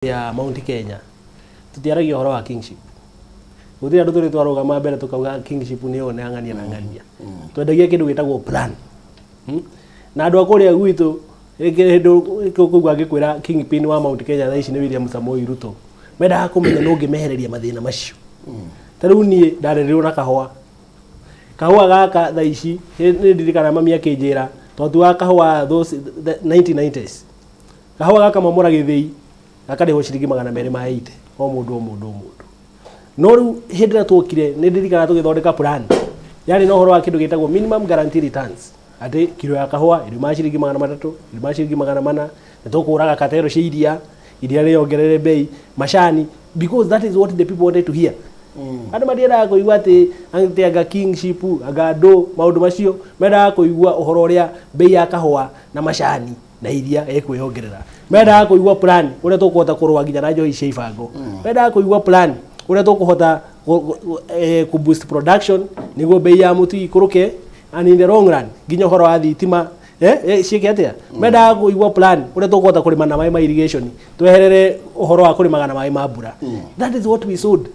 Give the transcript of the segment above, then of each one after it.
Ya Mount Kenya tutiaragia ũhoro wa kingship. Gũtirĩ andũ tũrĩ twarũgama mbere tũkauga kingship nĩ ũũ, nĩ ng'ania na ng'ania. Twendagia kĩndũ gĩtagwo plan. Na andũ a kũrĩa gwitũ hĩndĩ kũigua ngĩkwĩra kingpin wa Mount Kenya thaa ici nĩ William Samoei Ruto, mendaga kũmenya nũ ũngĩmehereria mathĩna macio. Ta rĩu niĩ ndarerirwo na kahũa. Kahũa gaka thaa ici nĩ ndirikana mami akĩnjĩra twatuaga kahũa those the 1990s, kahũa gaka mamũra gĩthĩi gakarĩhwo ciringi 280 o mũndũ o mũndũ o mũndũ. No rĩu hĩndĩ ĩrĩa tuokire, nĩ ndirikana tũgĩthondeka plan yarĩ na ũhoro wa kĩndũ gĩtagwo minimum guarantee returns, atĩ kiro ya kahũa ĩriumaga ciringi 300, ĩriumaga ciringi 400. Nĩ tũkũraga katero cia iria, iria rĩongerere bei, macani, because that is what the people wanted to hear. Andũ matiendaga kũigua atĩ anga kingship, anga andũ maũndũ macio. Mendaga kũigua ũhoro ũrĩa bei ya kahũa na macani na iria ĩkwĩyongerera. Mendaga kũigua plan ũrĩa tũkũhota kũrũa nginya na njohi cia ibango. Mendaga kũigua plan ũrĩa tũkũhota kũ boost production nĩguo bei ya mũtu ikũrũke, and in the long run nginya ũhoro wa thitima ciĩke atĩa. Mendaga kũigua plan ũrĩa tũkũhota kũrĩma na maĩ ma irrigation, tweherere ũhoro wa kũrĩmaga na maĩ ma mbura. That is what we sold.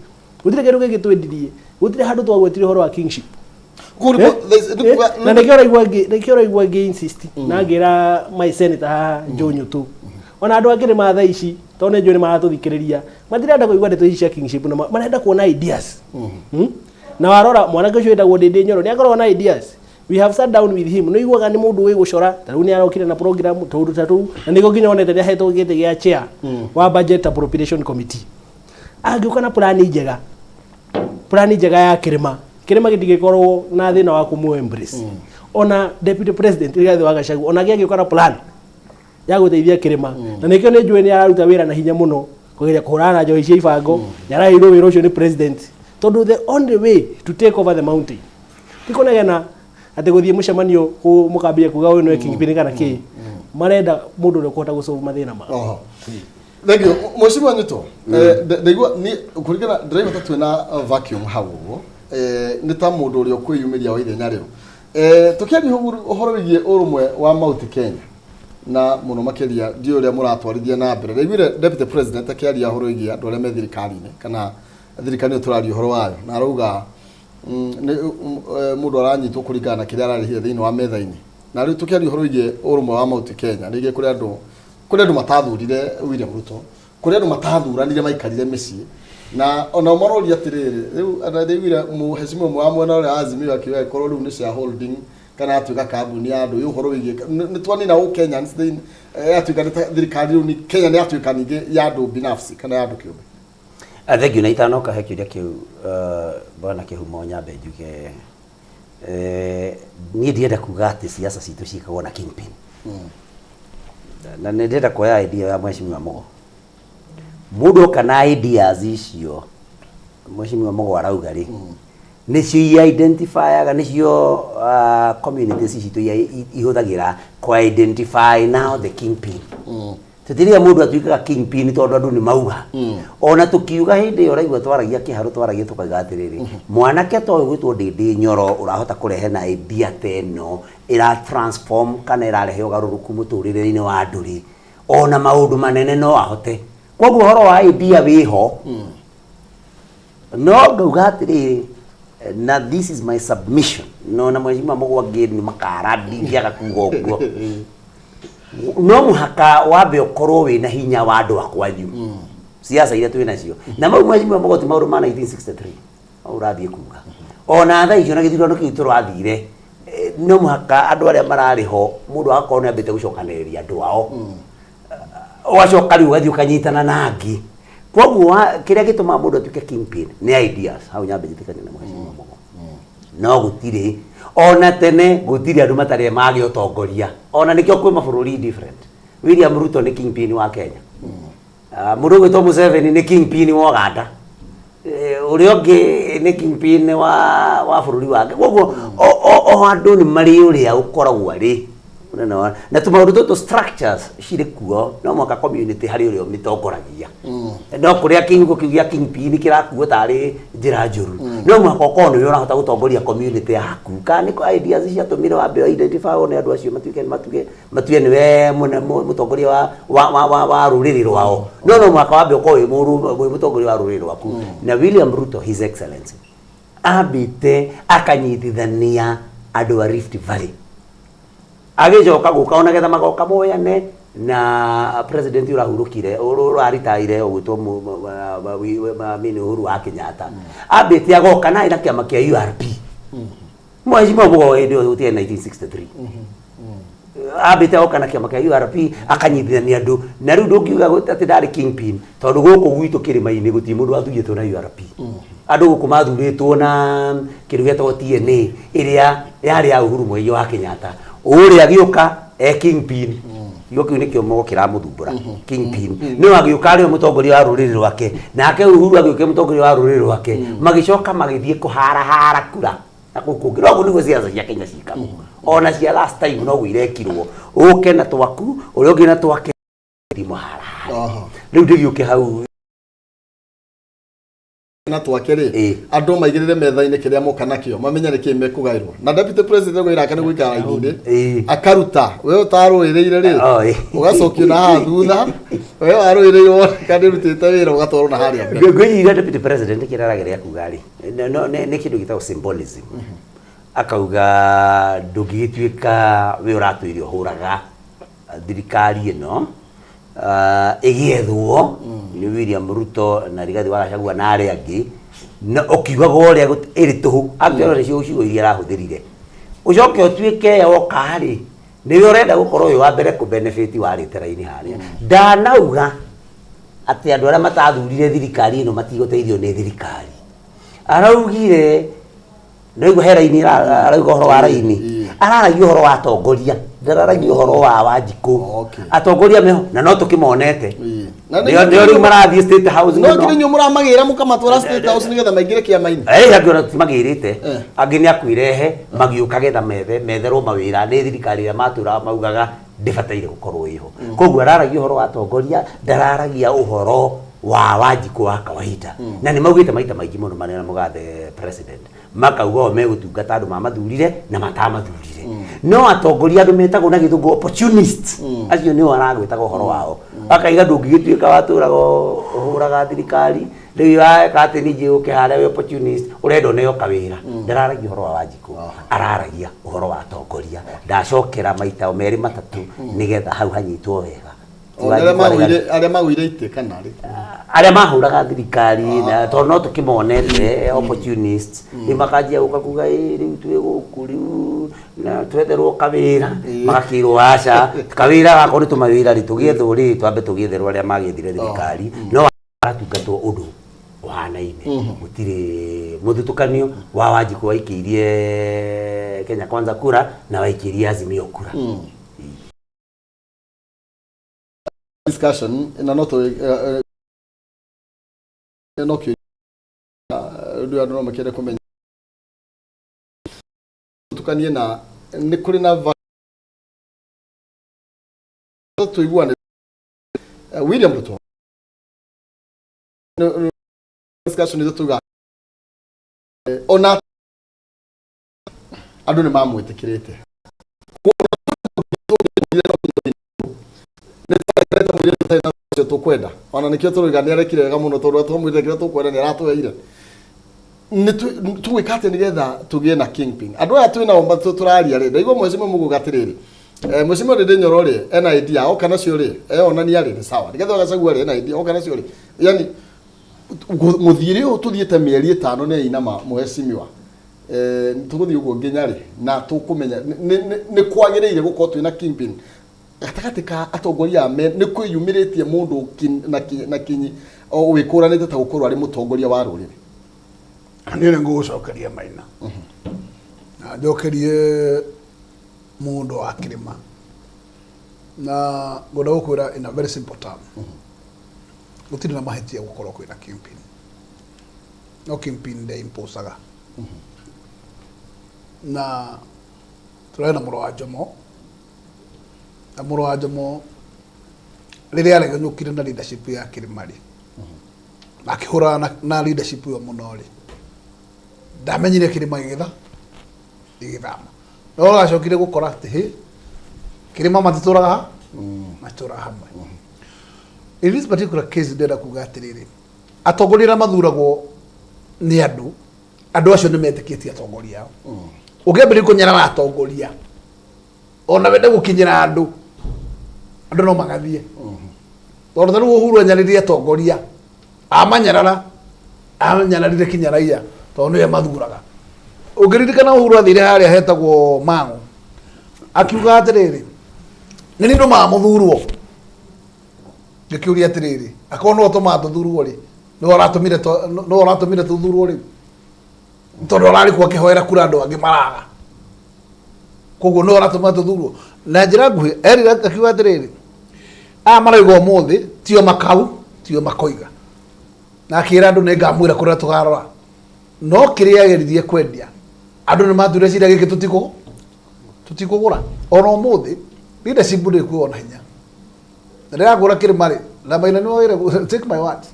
Gũtirĩ kĩndũ gĩngĩ twendirie. Gũtirĩ handũ twagwetire ũhoro wa kingship. Na nĩkĩo ũraigua ngĩ insist na ngĩra my senator haha Joe Nyutu, ona andũ angĩ nĩ ma thaa ici, tondũ nĩ njũĩ nĩ maratũthikĩrĩria, matirenda kũigua ndeto ici cia kingship na marenda kuona ideas. Na warora mwanake ũcio wĩtagwo Ndĩndĩ Nyoro nĩ akoragwo na ideas. We have sat down with him. Nĩ iguaga nĩ mũndũ wĩ gũcora. Ta rĩu nĩ arokire na program tũndũ ta tũu, na nĩguo nginya onete nĩ ahetwo gĩtĩ gĩa chair wa budget appropriation committee. Angĩũka na plan njega, plan njega ya kĩrĩma, kĩrĩma gĩtingĩkorwo na thĩna wa kũmũ embrace. Ona Deputy President Rigathi wa Gachagua onake angĩũka na plan ya gũteithia kĩrĩma, na nĩkĩo nĩ njũĩ nĩ araruta wĩra na hinya mũno kũgeria kũhũrana na njohi cia ibango. Nĩ araheirwo wĩra ũcio nĩ president, tondũ the only way to take over the mountain ti kũnegena atĩ gũthiĩ mũcemanio mũkambia kuga ũyũ nĩwe kingpin kana kĩ. Marenda mũndũ ũrĩa ũkũhota gũsolve mathĩna mao. Oho. Thank you. Mheshimiwa Nyuto, ndaigua ni kũringana ndĩraigua ta twĩna vacuum hau ũguo. Nĩ ta mũndũ ũrĩa ũkwĩyumĩria wa ithenya rĩu. Tũkĩaria ũhoro wĩgiĩ ũrũmwe wa Mount Kenya na mũno makĩria ndiũĩ ũrĩa mũratwarithia na mbere. Ndaiguire Deputy President akĩaria ũhoro wĩgiĩ andũ arĩa me thirikari-inĩ, kana thirikari ĩyo tũraria ũhoro wayo, na arauga nĩ mũndũ aranyitwo kũringana na kĩrĩa ararĩhire thĩinĩ wa metha-inĩ. Na rĩu tũkĩaria ũhoro wĩgiĩ ũrũmwe wa Mount Kenya, rĩngĩ kũrĩ andũ matathurire William Ruto, kũrĩ andũ matathuranire maikarire mĩciĩ, na ona maroria atĩrĩrĩ, rĩu ona ndaiguire mũhecimiwa ũmwe wa mwena ũrĩa wa Azimio akiuga ĩkorwo rĩu nĩ shareholding kana yatuĩka kambuni ya andũ. Ũhoro wĩgiĩ nĩ twanina ũ Kenyans thĩinĩ, yatuĩka nĩ ta thirikari rĩu nĩ Kenya nĩ yatuĩka ningĩ ya andũ binafsi kana ya andũ kĩũmbe. Thank you. Na itanoka he kĩũria kĩu, bwana Kĩhumo, nyambe njuge niĩ ndirenda kuga atĩ siasa citũ ciĩkagwo na kingpin, na nĩ ndĩrenda kuoya idea ya Mheshimiwa Mugo. Mũndũ oka na ideas icio Mheshimiwa Mugo arauga rĩ, nĩcio identifyaga, nĩcio communities citũ ihũthagĩra kũ identify now the kingpin. Tũtirĩa mũndũ atuĩkaga kingpin tondũ andũ nĩ mauga. Ona tũkiuga hĩndĩ ĩyo ũraigua twaragia kĩharo, twaragia tũkauga atĩrĩrĩ, mwanake ta ũyũ gwĩtwo Ndĩndĩ Nyoro ũrahota kũrehe na idea ta ĩno ĩra transform kana ĩrarehe ũgarũrũku mũtũrĩre-inĩ wa andũ rĩ, ona maũndũ manene no ahote. Koguo ũhoro wa idea wĩho, no ngauga atĩrĩrĩ, na this is my submission, no na Mheshimiwa Mũgwangĩ nĩ makara ndingĩaga kuga ũguo, no mũhaka wambe ũkorwo wĩna hinya wa andũ a kwanyu. Siasa iria twĩ nacio na mau, Mheshimiwa Mũgo, ti maũndũ ma 1963 mau ũrathiĩ kuga. Ona thaa icio na gĩthurano kĩu tũrathire, no mũhaka andũ arĩa mararĩ ho, mũndũ agakorwo nĩ ambĩte gũcokanĩrĩria andũ ao, ũgacoka rĩu ũgathiĩ ũkanyitana na angĩ. Koguo kĩrĩa gĩtũmaga mũndũ atuĩke kingpin nĩ ideas. Hau nyambe njĩtĩkanie na Mheshimiwa Mũgo, no gũtirĩ, ona tene gũtirĩ andũ matarĩ magĩa ũtongoria. Ona nĩkĩo kwĩ mabũrũri different. William Ruto nĩ kingpin wa Kenya. Ah, mũndũ ũgwĩtwo Museveni nĩ kingpin wa Uganda. Ũrĩa ũngĩ nĩ kingpin wa bũrũri wake. Koguo o andũ nĩ marĩ ũrĩa ũkoragwo arĩ. Mũnene wa na tũmaũndũ tũtũ, structures cirĩ kuo, no mũhaka community harĩ ũrĩa ũmĩtongoragia. No kũrĩa kiugo kĩu gĩa kingpin kĩrakuo tarĩ njĩra njũru, no mũhaka ũkorwo nĩwe ũrahota gũtongoria community yaku, kana nĩ ideas ciatũmire wambe identify nĩ andũ acio matuĩke matuge matue nĩwe mũtongoria wa rũrĩrĩ rwao. No mũhaka wambe ũkorwo wĩ mũtongoria wa rũrĩrĩ rwaku. Na William Ruto, His Excellency, ambĩte akanyitithania andũ a Rift Valley, agĩcoka gũka ona getha magoka moyane na president ũrahurũkire, ũraritaire, ũgwĩtwo mini Uhuru wa Kenyatta. Ambĩte agoka na ĩna kĩama kĩa URP. Mheshimiwa Mugo hĩndĩ ĩyo gũtirĩ 1963 ambĩte oka na kĩama kĩa URP, akanyitithania andũ. Na rĩu ndũngiuga atĩ ndarĩ kingpin, tondũ gũkũ gwitũ kĩrĩma-inĩ gũtirĩ mũndũ wathurĩtwo na URP. Andũ gũkũ mathurĩtwo na kĩndũ gĩetagwo TNA, ĩrĩa yarĩ ya Uhuru Muigai wa Kenyatta, ũrĩa agĩũka e kingpin. Kiugo kĩu nĩkĩo Mugo kĩramũthumbũra, kingpin. No agĩũka arĩ we mũtongoria wa rũrĩrĩ rwake, nake Uhuru agĩũka e mũtongoria wa rũrĩrĩ rwake, magĩcoka magĩthiĩ kũharahara kura na kũu kũngĩ. No ũguo nĩguo ciaca cia Kenya ciĩkagwo. Ona cia last time noguo irekirwo, ũke na twaku, ũrĩa ũngĩ na twake, mũharahare. Rĩu ndĩgĩũke hau. Na twake rĩ, andũ maigĩrĩre metha-inĩ kĩrĩa moka nakĩo, mamenye nĩ kĩĩ mekũgaĩrwo. Na deputy president gwĩra ake nĩ gũikara raini-inĩ, akaruta we ũtarũĩrĩire rĩ, ũgacokio na haha thutha. We warũĩrĩire woneka nĩ ũrutĩte wĩra, ũgatwarwo na harĩa mbere. Ngwĩciria deputy president kĩrĩa arageria kuga rĩ, nĩ kĩndũ gĩtagwo symbolism. Akauga ndũngĩgĩtuĩka we ũratũire ũhũraga thirikari ĩno ĩgĩethwo nĩ William Ruto na Rigathi wa Gachagua na arĩa angĩ, na ũkiugaga ũrĩa ĩrĩ tũhũ. Actually nĩcio ciugo iria arahũthĩrire. Ũcoke ũtuĩke woka rĩ, nĩwe ũrenda gũkorwo wĩ wa mbere kũ benefit warĩte raini harĩa. Ndanauga atĩ andũ arĩa matathurire thirikari ĩno matigũteithio nĩ thirikari. Araugire ndaigua he raini, arauga ũhoro wa raini. Araragia ũhoro wa atongoria, ndararagia ũhoro wa Wanjikũ. Atongoria meho na no tũkĩmonete. Na nĩo rĩu marathiĩ State House no mũno. nginya inyuĩ mũramagĩra mũkamatwara State House nĩgetha maingĩre kĩama-inĩ. Ĩ, angĩ ona timagĩrĩte. Angĩ nĩ akwĩrehe magĩũka getha methe metherwo mawĩra nĩ thirikari ĩrĩa matũraga maugaga ndĩbataire gũkorwo ĩho. Koguo araragia ũhoro wa atongoria, ndararagia ũhoro wa Wanjikũ wa kawaida. Na nĩ maugĩte maita maingĩ mũno marĩ na mũgathe president, makauga o megũtungata andũ mamathurire na matamathurire. No atongoria, andũ metagwo na gĩthũngũ opportunist, acio nĩo aragwĩtaga ũhoro wao. Akaiga ndũngĩgĩtuĩka watũraga ũhũraga thirikari, rĩu weka atĩ ningĩ ũke harĩa wĩ opportunist ũrenda ũneo kawĩra. Ndararagia ũhoro wa Wanjikũ, araragia ũhoro wa atongoria. Ndacokera maita o merĩ matatũ nĩgetha hau hanyitwo wega. Ti Ona arĩa Wanjikũ arĩ magũire, arĩa magũire itĩ kana rĩ? Arĩa mahũraga thirikari, na tondũ no tũkĩmonete opportunist rĩu makanjia gũka kuga, "Ĩ, rĩu twĩ gũkũ rĩu na twetherwo kawĩra." Magakĩrwo aca, kawĩra gako nĩ tũmawĩra rĩ, tũgĩethwo rĩ, twambe tũgĩetherwo arĩa magĩethire thirikari. No aratungatwo ũndũ ũhanaine, gũtirĩ mũthutũkanio wa Wanjikũ waikĩirie Kenya Kwanza kura na waikĩirie Azimio kura. Discussion na no tũ no kĩ ũndũ andũ no makĩende kũmenya tukanie na nĩ kũrĩ na tũiguane. William Ruto discussion itũ tuga ona andũ nĩ mamwĩtĩkĩrĩte ũcio tũkwenda. Ona nĩkĩo tũroiga nĩ arekire wega mũno, tondũ twamwĩrire kĩrĩa tũkwenda nĩ aratũheire. Nĩ tũgwĩka atĩa nĩgetha tũgĩe na kingpin? Andũ aya twĩ nao tũraria rĩ, ndaigua mheshimiwa mũguga atĩrĩrĩ, mheshimiwa Ndindi Nyoro rĩ, ena idea oka nacio rĩ, eyonania rĩ, nĩ sawa. Nĩgetha Gachagua rĩ, ena idea oka nacio rĩ, yani mũthiĩre ũyũ tũthiĩte mĩeri 5 nĩ inama mheshimiwa, tũgũthiĩ ũguo nginya rĩ? Na tũkũmenya nĩ kwagĩrĩire gũkorwo twĩna kingpin gatagatĩ ka atongoria a me nĩ kwĩyumĩrĩtie mũndũ na kinyi o wĩkũranĩte ta gũkorwo arĩ mũtongoria wa rũrĩrĩ. Niĩ nĩ ngũgũcokeria Maina na njokerie mũndũ wa kĩrĩma, na ngwenda gũkwĩra in a very simple term, gũtirĩ na mahĩtia gũkorwo kwĩna kingpin, no kingpin ndeimposaga. Na tũrarĩ na mũrũ wa Jomo. Na mũrũ wa Njomo rĩrĩa aregenyũkire na leadership ya kĩrĩma rĩ, na akĩhũrana na leadership ĩyo mũno rĩ, ndamenyire kĩrĩma gĩgĩthama. No acokire gũkora atĩ hĩ, kĩrĩma matitũraga ha matitũraga hamwe. In this particular case, ndĩrenda kuga atĩrĩrĩ, atongoria arĩa mathuragwo nĩ andũ, andũ acio nĩ metĩkĩtie atongoria ao. Ũngĩambĩrĩria kũnyarara atongoria, ona wende gũkinyĩra andũ, andũ no magathiĩ, tondũ ta rĩu Uhuru anyaririe atongoria, amanyarara, anyararire kinya raia, tondũ nĩwe mathuraga. Ũngĩririkana Uhuru athire harĩa hetagwo Mang'u, akiuga atĩrĩrĩ, "Nĩ niĩ ndũmaga mũthurwo." Ngĩkĩũria atĩrĩrĩ, akorwo nĩwe ũtũmaga tũthurwo rĩ, nĩwe ũratũmire tũthurwo rĩu, tondũ ararĩ kuo akĩhoera kura andũ angĩ maraga, koguo nĩwe ũratũma tũthurwo. Na njĩra nguhĩ erire akiuga atĩrĩrĩ, aya marauga ũmũthĩ tio makau tio makoiga, na akĩra andũ nĩ ngamwĩra kũrĩa tũkarora. No kĩrĩa ageririe kwendia, andũ nĩ maturire cira gĩkĩ tũtikũgũra. Ona ũmũthĩ leadership ndĩ kuo ona hinya na ndĩrakũra kĩrĩma rĩ, na Maina nĩ wagĩrĩire, take my words,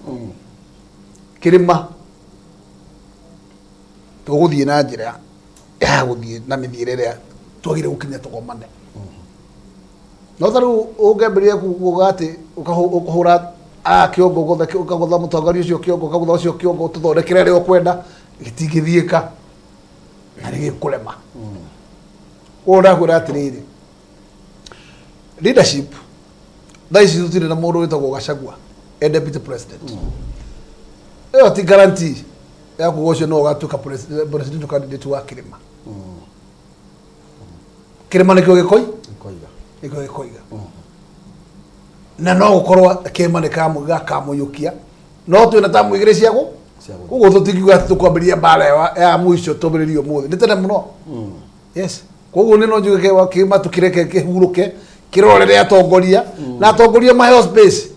kĩrĩma tũgũthiĩ na njĩra ya gũthiĩ na mĩthiĩre ĩrĩa twagĩrĩire gũkinya tũgomane. No ta rĩu ũngĩambĩrĩria kuga atĩ ũkahũra aya kĩongo, ũkagũtha mũtongoria ũcio kĩongo, ũkagũtha ũcio kĩongo, tũthondekere arĩa ũkwenda, gĩtingĩthiĩka na nĩ gĩkũrema. Koguo ndakwĩra atĩrĩrĩ, leadership thaa ici tũtirĩ na mũndũ wĩtagwo Gachagua e deputy president. Ĩyo ti guarantee ya kuga ũcio no ũgatuĩka presidential candidate wa kĩrĩma. Kĩrĩma nĩkĩo gĩkoi Koiga. Nĩkĩo gĩkoiga, na no gũkorwo kĩrĩma nĩ gakamũiyũkia, no twĩna tamu igĩrĩ cia gũ Cia gũthiĩ. Koguo tũtingiuga atĩ tũkwambĩrĩria mbara ya mũico twambĩrĩrie ũmũthĩ, nĩ tene mũno. Yes, koguo nĩ no njuge kĩrĩma tũkĩreke kĩhurũke, kĩrorere atongoria, na atongoria maheo space,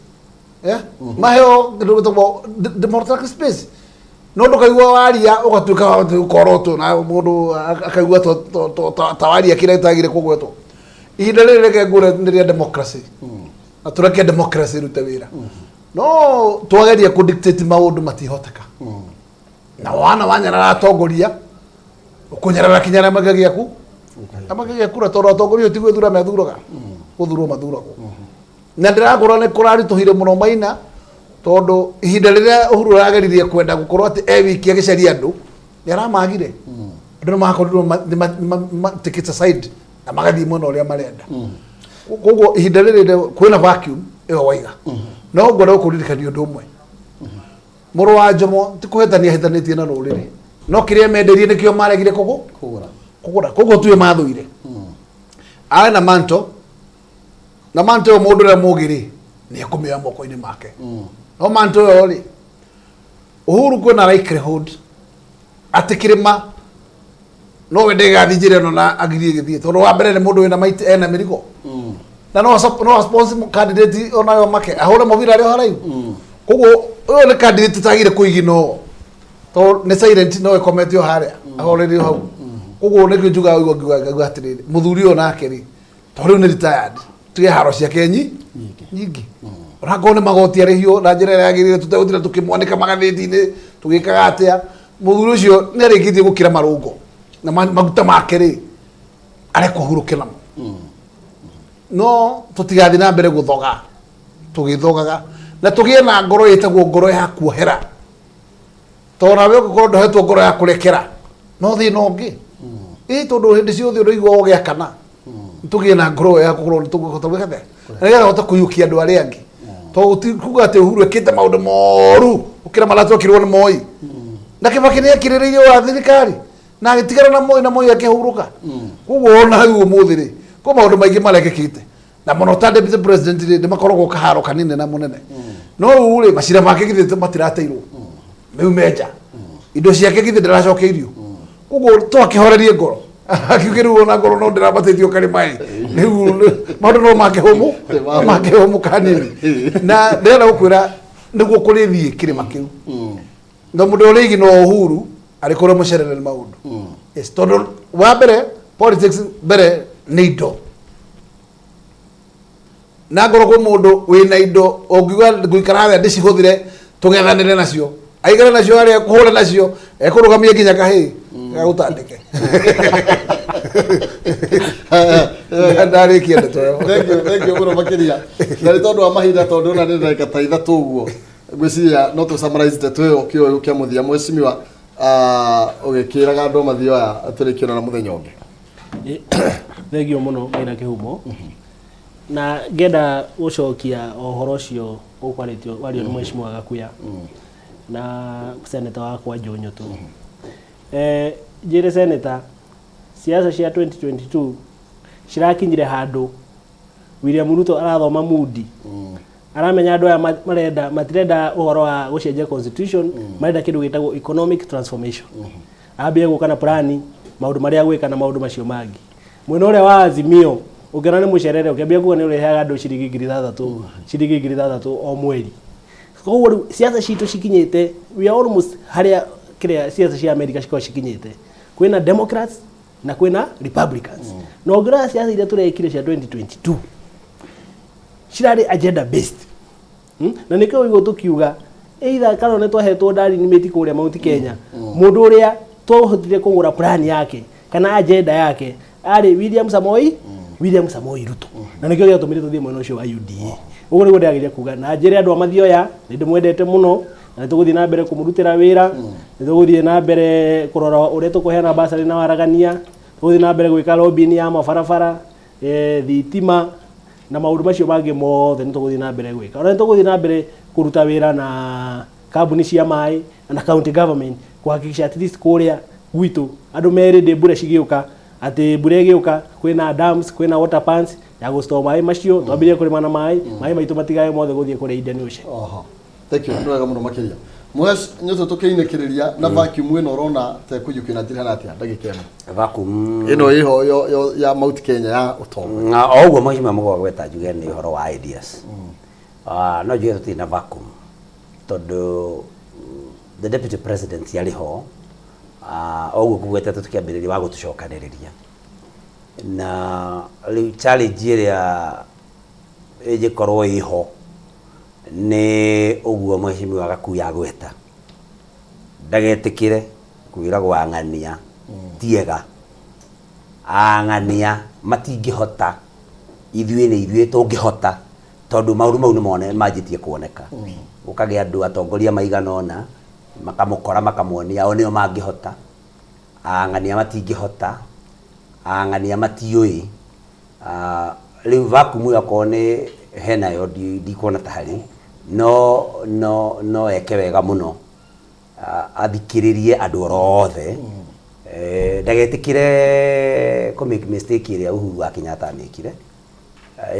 yeah? Maheo kĩndũ gĩtagwo democratic space. No ndũkaigua waria ũgatuĩka wa ũkorotwo na mũndũ akaigua ta waria kĩrĩa gĩtagĩrĩire kũgwetwo. Ihinda rĩrĩ reke ngũre nĩ rĩa democracy, na tũreke democracy ĩrute wĩra. No twageria kũ dictate maũndũ matihoteka, na wana wanyarara atongoria, ũkũnyarara kinya arĩa magĩaku amagĩgĩa kura, tondũ atongoria ti gwĩthura methuraga, gũthurwo mathuragwo. Na ndĩrakũra nĩ kũraritũhire mũno, Maina, tondũ ihinda rĩrĩa Uhuru arageririe kwenda gũkorwo atĩ e wiki agĩcaria andũ, nĩ aramagire. Andũ nĩ makorirwo take it aside na magathiĩ mwena ũrĩa marenda. Koguo ihinda rĩrĩ kwĩna vacuum ĩyo waiga. No ngwenda gũkũririkania ũndũ ũmwe: mũrũ wa Njomo ti kũhĩtania hĩtanĩtie na rũrĩrĩ, no kĩrĩa menderie nĩkĩo maregire kũgũ Kũgũra. Kũgũra. Koguo tuĩ mathũire arĩ na manto, na manto ĩyo mũndũ ũrĩa mũgĩ rĩ, nĩ ekũmĩoya moko-inĩ make. No manto ĩyo rĩ, Uhuru kwĩna likelihood atĩ kĩrĩma no wende gĩgathiĩ njĩra ĩno na agirie gĩthiĩ, tondũ wa mbere nĩ mũndũ wĩna maiti, ena mĩrigo, na no sponsor candidate onayo make ahũre mũbira arĩ o haraihu. Koguo ũyũ nĩ candidate tagire kũiginwo, tondũ nĩ silent, no ĩkomete o harĩa ahorerio hau. Koguo nĩkĩo njugaga ũguo, ngiuga ngauga atĩrĩrĩ, mũthuri ũyũ nake rĩ, tondũ rĩu nĩ retired, tuge haro ciake Nyingĩ. Nyingĩ, onakorwo nĩ magoti arĩhio na njĩra ĩrĩa yagĩrĩire, tũtegũtinda tũkĩmwanĩka magathĩti-inĩ tũgĩkaga atĩa. Mũthuri ũcio nĩ arĩkĩtie gũkĩra marũngo na maguta make rĩ, arekwo ahurũke namo. No tũtigathiĩ na mbere gũthoga tũgĩthogaga, na tũgĩe na ngoro ĩtagwo ngoro ya kuohera, tondũ nawe ũngĩkorwo ndũhetwo ngoro ya kũrekera, no thĩna ũngĩ ĩ, tondũ hĩndĩ ciothe ũraigua ũgĩakana. Tũgĩe na ngoro ya gũkorwo nĩ tũkũhota gwĩka atĩa, na nĩgetha hote kũiyũkia andũ arĩa angĩ, tondũ ti kuga atĩ Uhuru ekĩte maũndũ moru gũkĩra marĩa twekirwo nĩ Moi. Na Kibaki nĩ ekirĩrĩirie wa thirikari na agĩtigana na Moi, na Moi akĩhurũka. Koguo ona hau ũmũthĩ rĩ, kwĩ maũndũ maingĩ marekĩkĩte, na mũno ta deputy president rĩ, nĩ makoragwo kaharo kanene na mũnene. No rĩu rĩ, macira make githĩ matirateirwo rĩu menja indo ciake, githĩ ndaracokeirio? Koguo twakĩhorerie ngoro, akiuge rĩu ona ngoro no ndĩrambatĩtio karĩma ĩ, rĩu maũndũ no makĩhũmũ makĩhũmũ kanini. Na ndĩrenda gũkwĩra nĩguo kũrĩthiĩ kĩrĩma kĩu, na mũndũ ũrĩa igino Uhuru arĩ kũrĩa mũcerere nĩ maũndũ. Yes, tondũ wa mbere politics mbere nĩ indo. Na ngorwo kwĩ mũndũ wĩna indo ũngiuga ngũikara harĩa ndĩcihũthĩre tũng'ethanĩre nacio, aikare nacio harĩa kũhũra nacio, ekũrũgamia nginya kahĩĩ gagũtandĩke. Ndarĩkia ndeto ĩyo. Thank you, thank you mũno makĩria. Na nĩ tondũ wa mahinda, tondũ ona nĩ ndagĩka ta 3 ũguo, ngwĩciria no tũ summarize ndeto ĩyo kĩoyo kĩa mũthia. Mheshimiwa, ũgĩkĩraga andũ mathio aya tũrĩkĩonana mũthenya ũngĩ. Thengio mũno, Maina Kĩhumo. Na ngenda gũcokia ũhoro ũcio ũkwarĩtio wario nĩ Mheshimiwa Gakuya na seneta wakwa Joe Nyutu. Njĩre seneta, siasa cia 2022 cirakinyire handũ William Ruto arathoma mundi, aramenya andũ aya marenda, matirenda ũhoro wa gũcenjia constitution, marenda kĩndũ gĩtagwo economic transformation. Ambie gũka na plani maũndũ marĩa gwĩka na maũndũ macio mangĩ. Mwena ũrĩa wa Azimio ũngĩona nĩ mũcerere, ũkĩambia kuga nĩ ũrĩheaga andũ ciringi 6,000, ciringi 6,000 o mweri. Koguo rĩu siasa citũ cikinyĩte, we are almost harĩa kĩrĩa siasa cia America cikoragwo cikinyĩte, kwĩna Democrats na kwĩna Republicans. Na ũngĩrora siasa iria tũrekire cia 2022 cirarĩ agenda based. Na nĩkĩo ũigũ tũkiuga either kana nĩ twahetwo ndari nĩ mĩti kũrĩa Mount Kenya, mũndũ ũrĩa twahotire kũgũra plan yake kana agenda yake arĩ William Samoei Ruto, na nĩkĩo gĩatũmire tũthiĩ mwena ũcio wa UDA. Ũguo nĩguo ndĩrageria kuga, na njĩre andũ a Mathioya nĩ ndĩmwendete mũno na nĩ tũgũthiĩ na mbere kũmũrutĩra wĩra, nĩ tũgũthiĩ na mbere kũrora ũrĩa tũkũheana basarĩ na waragania, tũgũthiĩ na mbere gwĩka lobbying ya mabarabara, thitima na maũndũ macio mangĩ mothe nĩ tũgũthiĩ na mbere gwĩka. Ona nĩ tũgũthiĩ na mbere kũruta wĩra na kambuni cia maĩ na county government kuhakikisha at least kũrĩa gwitũ andũ merĩ ndĩ mbura cigĩũka, atĩ mbura ĩgĩũka kwĩna dams, kwĩna water pans ya gũstore maĩ macio, twambĩrĩrie kũrĩma na maĩ maitũ matigae mothe gũthiĩ kũrĩa Indian Ocean. Oho. Thank you, nĩ wega mũno makĩria. Mwesh Nyuto, tũkĩinĩkĩrĩria na vacuum ĩno ũrona ta ĩkũiyũkio na njĩra hana atĩa ndagĩka ĩno? Vacuum ĩno ĩho ya Mount Kenya ya ũtonga. Na o ũguo mheshimiwa Mũgo gweta, njuge nĩ ũhoro wa ideas. No njuge tũtirĩ na vacuum tondũ the deputy president arĩ ho. O ũguo ngũgwetete tũkĩambĩrĩria wa gũtũcokanĩrĩria, na rĩu challenge ĩrĩa ĩngĩkorwo ĩho nĩ ũguo mheshimiwa Gakuya agweta, ndagetĩkĩre kwĩragwo ang'ania tiega, ang'ania matingĩhota, ithuĩ nĩ ithuĩ tũngĩhota, tondũ maũndũ mau nĩmone manjĩtie kuoneka. Gũkagĩa andũ atongoria maigana ũna makamũkora, makamuonia o nĩo mangĩhota, ang'ania matingĩhota, ang'ania matiũĩ. Rĩu vacuum ĩyo akorwo nĩ henayo, ndikuona ta harĩ no eke wega mũno. Athikĩrĩrie andũ oro othe. Ndagetĩkĩre kũ make mistake ĩrĩa Uhuru wa Kenyatta amĩkire,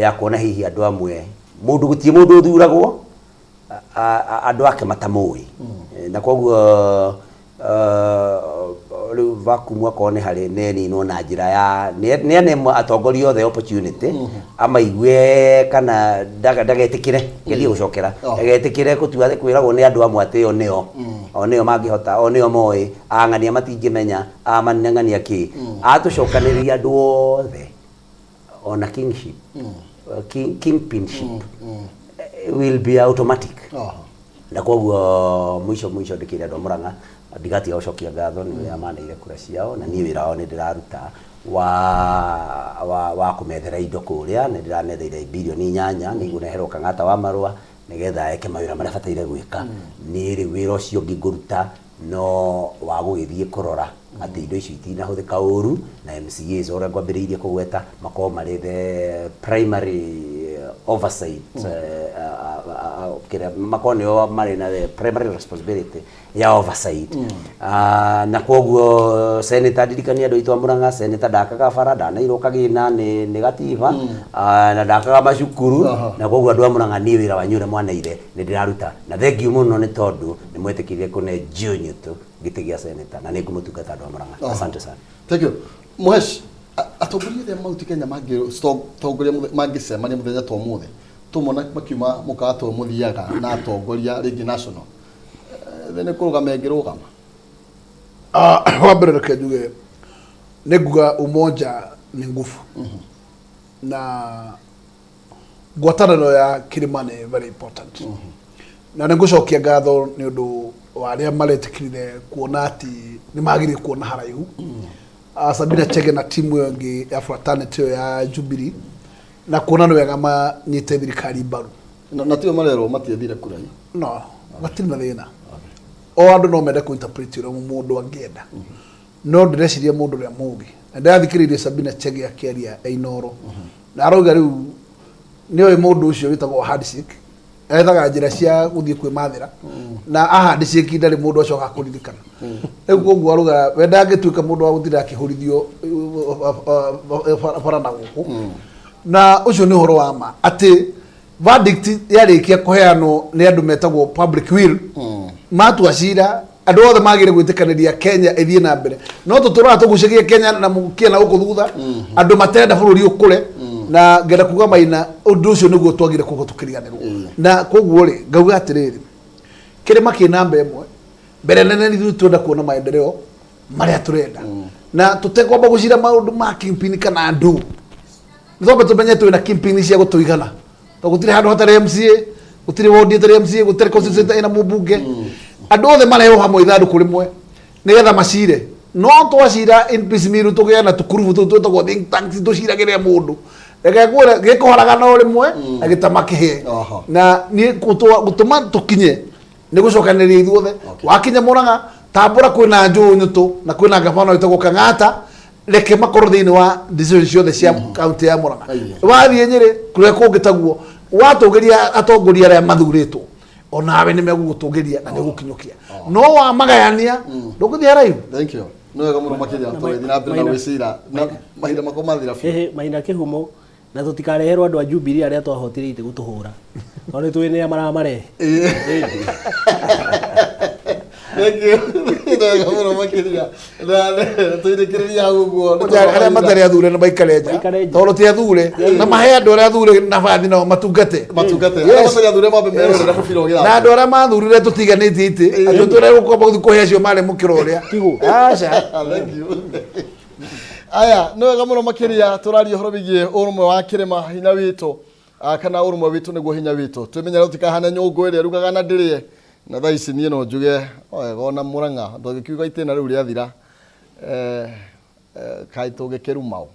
ya kuona hihi andũ amwe, mũndũ gũtirĩ mũndũ ũthuragwo andũ ake matamũĩ. Na koguo rĩu vacuum akorwo nĩ harĩ nĩ ĩninwo na njĩra ya nĩ ane atongoria othe opportunity amaigue, kana ndagetĩkĩre ngerie gũcokera, ndagetĩkĩre gũtua kwĩragwo nĩ andũ amwe atĩ o nĩo, o nĩo mangĩhota, o nĩo moĩ, ang'ania matingĩmenya, amaneng'ania kĩ. Atũcokanĩrĩria andũ othe, ona kingship, kingpinship will be automatic. Na koguo mũico mũico ndĩkĩre andũ a Mũrang'a ndigatiga gũcokia ngatho nĩ ũrĩa maneire kura ciao, na niĩ wĩra wao nĩ ndĩraruta wa kũmethera indo kũrĩa, nĩ ndĩrametheire 8 birioni nĩ igũneherwo Kang'ata wa Marũa nĩgetha eke mawĩra marĩa abataire gwĩka. Niĩ rĩu wĩra ũcio ũngĩ ngũruta no wa gũgĩthiĩ kũrora atĩ indo icio itinahũthĩka ũru, na MCAs ũrĩa ngwambĩrĩirie kũgweta makorwo marĩ the primary oversight, kĩrĩa makorwo nĩo marĩ na the primary responsibility ya oversight. Na koguo senator, ndirikania andũ aitũ a Murang'a, senator ndakaga bara, ndanairwo kagĩna nĩ gatiba. Na ndakaga macukuru. Na koguo andũ a Murang'a, niĩ wĩra wanyu ũrĩa mwaneire nĩ ndĩraruta, na thengiũ mũno nĩ tondũ nĩ mwetĩkĩrire kũne Joe Nyutu gĩtĩ gĩa senator, na nĩ ngũmũtungata andũ a Murang'a. Asante sana. Thank you. Mũhesh, atongoria othe a Mount Kenya mangĩtongoria mangĩcemania mũthenya ta ũmũthĩ, tũmona makiuma mũkawa ta ũyũ mũthiaga na atongoria rĩngĩ national, nĩ kũrũgama ĩngĩrũgama? Wa mbere reke njuge nĩ nguga umoja ni nguvu, na Ngwatanĩro ya kĩrĩma nĩ very important, na nĩ ngũcokia ngatho nĩ ũndũ wa arĩa maretĩkĩrire kuona atĩ nĩ magĩrĩire kuona haraihu. Sabina Chege na timu ĩyo ĩngĩ ya fraternity ĩyo ya Jubilee, na kuona nĩ wega manyite thirikari mbaru. Na tio marerwo matiethire kura hiyo. No matirĩ na thĩna, o andũ no mende kũ-interpret ũrĩa mũndũ angĩenda, no ndĩreciria mũndũ ũrĩa mũgĩ, na ndĩrathikĩrĩirie Sabina Chege akĩaria e Inooro, na arauga rĩu nĩ oĩ mũndũ ũcio wĩtagwo handshake ethaga njĩra cia gũthiĩ kwĩmathĩra, na a handshake ndarĩ mũndũ acoka kũririkana. Rĩu koguo arauga we ndangĩtuĩka mũndũ wa gũtinda akĩhũrithio bara na gũkũ, na ũcio nĩ ũhoro wa ma atĩ verdict yarĩkia kũheanwo nĩ andũ metagwo public will matua cira, andũ othe magĩrĩire gwĩtĩkanĩria Kenya ĩthiĩ na mbere, no tũtũraga tũgucagia Kenya na mũkia na gũkũ thutha, andũ matarenda bũrũri ũkũre. Na ngenda kuga Maina, ũndũ ũcio nĩguo twagire koguo tũkĩriganĩrwo, na koguo rĩ, ngauga atĩrĩrĩ, kĩrĩma kĩ namba ĩmwe mbere nene ithuĩ twenda kuona maendeleo marĩa tũrenda, na tũtekwamba gũcira maũndũ ma kingpin kana andũ. Twambe tũmenye twĩna kingpin cia gũtũigana, to gũtirĩ handũ hatarĩ MCA, gũtirĩ wodi ĩtarĩ MCA, gũtirĩ constituency ĩna mũmbunge. Andũ othe marehwo hamwe ithandũkũ rĩmwe nĩgetha macire, no twacira in piecemeal, tũgĩe na tũkurubu tũu twĩtagwo think tanks tũciragĩre mũndũ. Reke ngwĩre, gĩkũharaga no rĩmwe na gĩtama kĩhĩe. Na niĩ gũtũma tũkinye nĩ gũcokanĩrĩria ithuothe. Wakinya Mũrang'a, tambũra kwĩna Njũũ Nyũtũ na kwĩna gabana wĩtagwo Kang'ata, reke makorwo thĩinĩ wa decision ciothe cia kaunti ya Mũrang'a. Wathiĩ Nyĩrĩ, kũrĩa kũngĩ taguo, watũgĩria atongoria arĩa mathurĩtwo, onawe nĩ megũgũtũgĩria na nĩ ũgũkinyũkia, no wamagayania ndũgũthiĩ haraihu. Thank you, nĩ wega mũno makĩria. Tũgĩthiĩ na mbere na gwĩcira na mahinda makwa mathira biũ. Ĩhĩ, Maina kĩhumo, na tũtikareherwo andũ a Jubilee arĩa twahotire itĩ gũtũhũra, tondũ nĩ tũĩ nĩa maramarehe. Thank you, nĩ wega mũno makĩria, na tũinĩkĩrĩria hau ũguo. Arĩa matarĩ athure nĩ maikare nja. Maikare nja. Tondũ ti athure, na mahe andũ arĩa athure nabathi nao matungate. Matungate. Yes. Arĩa matarĩ athure mambe merorere mũbira ũgĩthakwo. Na andũ arĩa mathurire tũtiganĩtie itĩ atĩ tũrĩa gũkomba gũthiĩ kũhe acio marĩ mũkĩra ũrĩa. Tiguo. Aca. Thank you. Aya, nĩ wega mũno makĩria. Tũraria ũhoro wĩgiĩ ũrũmwe wa kĩrĩma, hinya witũ. Kana ũrũmwe witũ nĩguo hinya witũ. Twĩmenyere tũtikahane nyũngũ ĩrĩa ĩrugaga na ndĩrĩe. Na thaa ici niĩ no njuge wega ona Mũrang'a ndũngĩkiuga itĩna rĩu rĩathira, kaĩ tũngĩkĩruma ũ.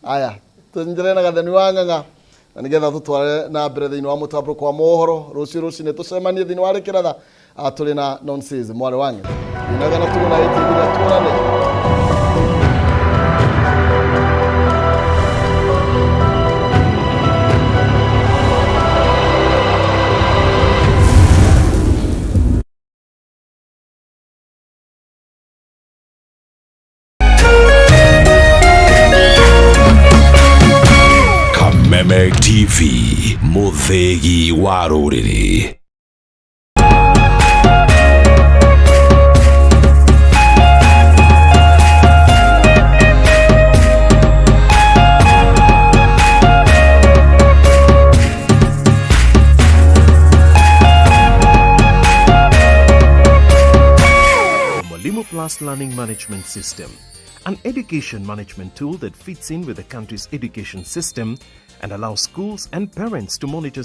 Aya, tũnjĩre na Gatheni wa Ng'ang'a, na nĩgetha tũtware na mbere thĩinĩ wa mũtambũrũko wa mohoro rũciũ rũcinĩ, tũcemanie thĩinĩ wa rĩkĩratha. Tũrĩ na nonsense mwarĩ wa ng'e inaga na tuguna ĩtĩnginya tuonane. Kameme TV, mũthĩgi wa rũrĩrĩ. Mwalimu Plus Learning Management System, an education management tool that fits in with the country's education system and allows schools and parents to monitor